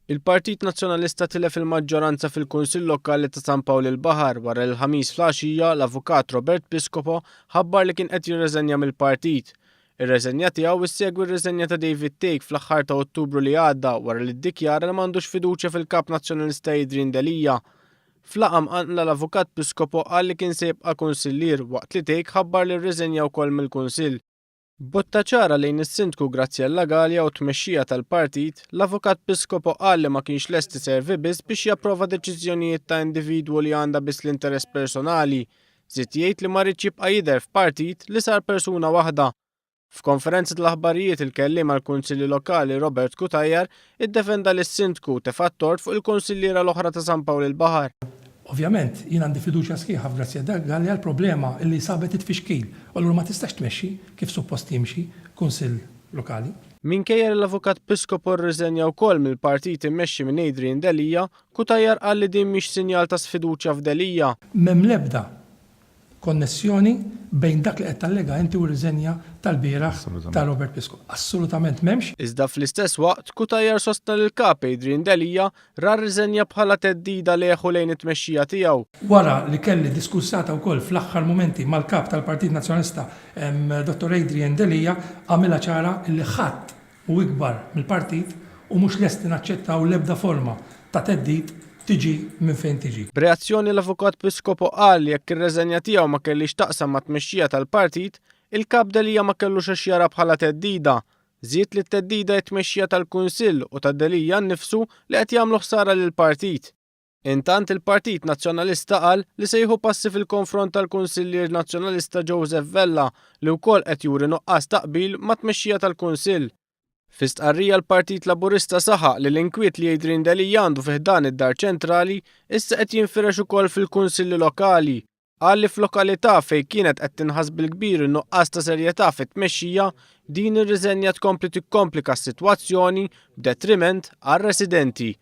Il-Partit Nazzjonalista tilef il-maġġoranza fil-Kunsill Lokali ta' San Pawl il-Baħar wara li l-Ħamis fl-għaxija l-Avukat Robert Piscopo ħabbar li kien qed jirreżenja mill-partit. Ir-reżenja tiegħu issegwi r-riżenja ta' David Thake fl-aħħar ta' Ottubru li għadda wara li ddikjara li m'għandux fiduċja fil-Kap Nazzjonalista Adrian Delia. F'laqgħa mqanqla l-Avukat Piscopo qal li kien se jibqa' kunsillier waqt li Thake ħabbar li rriżenja wkoll mill-Kunsill. B'botta ċara lejn is-Sindku Graziella Galea u t-tmexxija tal-partit, l-Avukat Piscopo qal li ma kienx lest iservi biss biex japprova deċiżjonijiet ta' individwu li għandha biss l-interess personali. Żied jgħid li ma riedx jibqa' jidher f'partit li sar persuna waħda. F'konferenza tal-aħbarijiet il-kelliem għall-Kunsilli Lokali Robert Cutajar iddefenda lis-Sindku u tefa' t-tort fuq il-kunsilliera l-oħra ta' San Pawl il-Baħar. Ovvjament, jien għandi fiduċja sħiħa f'Graziella Galea, l-problema li sabet it-tfixkil u allura ma tistax tmexxi kif suppost jimxi Kunsill Lokali. Minkejja li l-Avukat Piscopo rriżenja wkoll mill-partit immexxi minn Adrian Delia, Cutajar qal li din mhix sinjal ta' sfiduċja f'Delia. M'hemm l-ebda konnessjoni bejn dak li qed tallega inti u r-riżenja tal-bieraħ ta' Robert Pisco. Assolutament m'hemmx. Iżda fl-istess waqt, Cutajar sostna li l-Kap Adrian Delia ra r-riżenja bħala theddida lejh u lejn it-tmexxija tiegħu. Wara li kelli diskursata wkoll fl-aħħar mumenti mal-Kap tal-Partit Nazzjonalista Dottor Adrian Delia għamilha ċara li ħadd hu ikbar mill-partit u mhux lesti naċċettaw l-ebda forma ta' theddid tiġi minn fejn tiġi. B'reazzjoni l-Avukat Piscopo qal li jekk ir-reżenja tiegħu ma kellhiex x'taqsam mat-tmexxija tal-partit, il-Kap Delia ma kellux għax jara bħala theddida. Żied li t-theddida hi t-tmexxija tal-Kunsill u ta' Delia nnifsu li qed jagħmlu ħsara lill-partit. Intant il-Partit Nazzjonalista qal li se jieħu passi fil-konfront tal-Kunsillier Nazzjonalista Joseph Vella li wkoll qed juri nuqqas ta' qbil mat-tmexxija tal-Kunsill. Fi stqarrija l-Partit Laburista saħaq li l-inkwiet li Adrian Delia għandu fi ħdan id-Dar Ċentrali issa qed jinfirex ukoll fil-Kunsilli Lokali. Qal li f'lokalità fejn kienet qed tinħass bil-kbir in-nuqqas ta' serjetà fit-tmexxija, din ir-riżenja tkompli tikkomplika s-sitwazzjoni b'detriment għar-residenti.